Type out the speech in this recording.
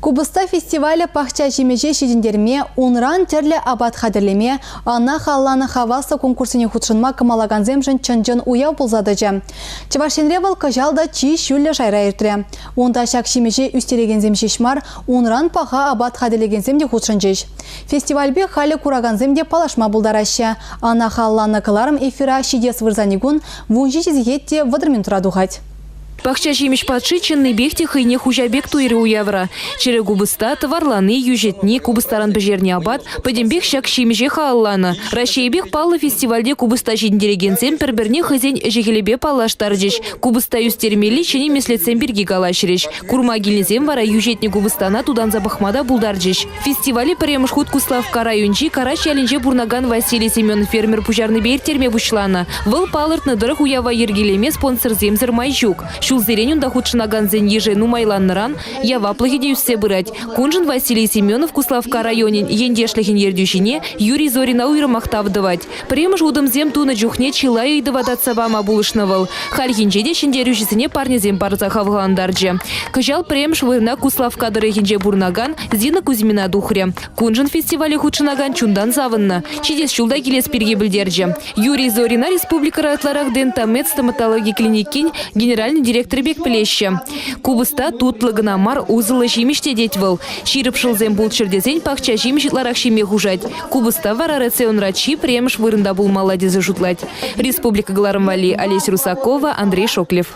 Купӑста фестивалӗ пахча ҫимӗҫе ҫитӗнтерме, унран тӗрлӗ апат хатӗрлеме, ӑна халалланӑ хаваслӑ конкурссене хутшӑнма кӑмӑллакансемшӗн чӑн-чӑн уяв пулса тӑчӗ. Чӑваш Енре вӑл кӑҫал та чи ҫӳллӗ шайра иртрӗ. Унта ҫак ҫимӗҫе ӳстерекенсем ҫеҫ мар, унран паха апат хатӗрлекенсем те хутшӑнчӗҫ. Фестивальпе халӗ куракансем те паллашма пултараҫҫӗ. Ӑна халалланӑ кӑларӑм эфира ҫитес вырсарникун 17 сехет те 30 минутра тухать. Пахча ҫимӗҫ патши чӑннипех те хӑйне хуҫа пек туйрӗ уявра. Чӗрӗ купӑста, тӑварлани, йӳҫӗтни, купӑстаран пӗҫернӗ апат пӗтӗмпех ҫак ҫимӗҫе халалланӑ. Раҫҫейӗпех паллӑ фестивальте купӑста ҫитӗнтерекенсем пӗр-пӗрне хӑйсен ӗҫӗ-хӗлӗпе паллаштарчӗҫ, купӑста ӳстермелли ҫӗнӗ меслетсем пирки калаҫрӗҫ. Курма килнисем вара йӳҫӗтнӗ купӑстана тутанса пӑхма та пултарчӗҫ. Фестивале пӗрремӗш хут Куславкка районӗнчи Карач ялӗнче пурӑнакан Василий Семенов фермер пуҫарнипе ирттерме пуҫланӑ. Вӑл палӑртнӑ тӑрӑх уява йӗркелеме спонсорсемсӗр май ҫук. Ҫулсерен унта хутшӑнакансен йышӗ нумайланнӑран яваплӑхӗ те ӳссе пырать. Куншӑн Василий Семенов Куславкка районӗн ентешлӗхӗн ертӳҫине Юрий Зорина уйрӑмах тав тӑвать. Пӗрремӗш утӑмсем тунӑ чухне чылай ыйтӑва татса пама пулӑшнӑ вӑл. Хальхинче те ҫӗнтерӳҫӗсене парнесем парса хавхалантарчӗ. Кӑҫал пӗрремӗш вырӑна Куславкка тӑрӑхӗнче пурӑнакан Зина Кузьмина тухрӗ. Куншӑн фестивале хутшӑнакан чунтан савӑннӑ. Ҫитес ҫул та килес пирки пӗлтерчӗ. Юрий Зорина республикӑра ытларах Дентамед стоматологи клиникин генеральнӑй директорӗ пек пӗлеҫҫӗ. Купӑста тутлӑ кӑна мар, усӑллӑ ҫимӗҫ те тет вӑл. Ҫирӗп шӑлсем пулччӑр тесен пахча ҫимӗҫ ытларах ҫиме хушать. Купӑста вара рационра чи пӗрремӗш вырӑнта пулмалла тесе шутлать. Республика кӑларӑм валли Олеся Русакова, Андрей Шоклев.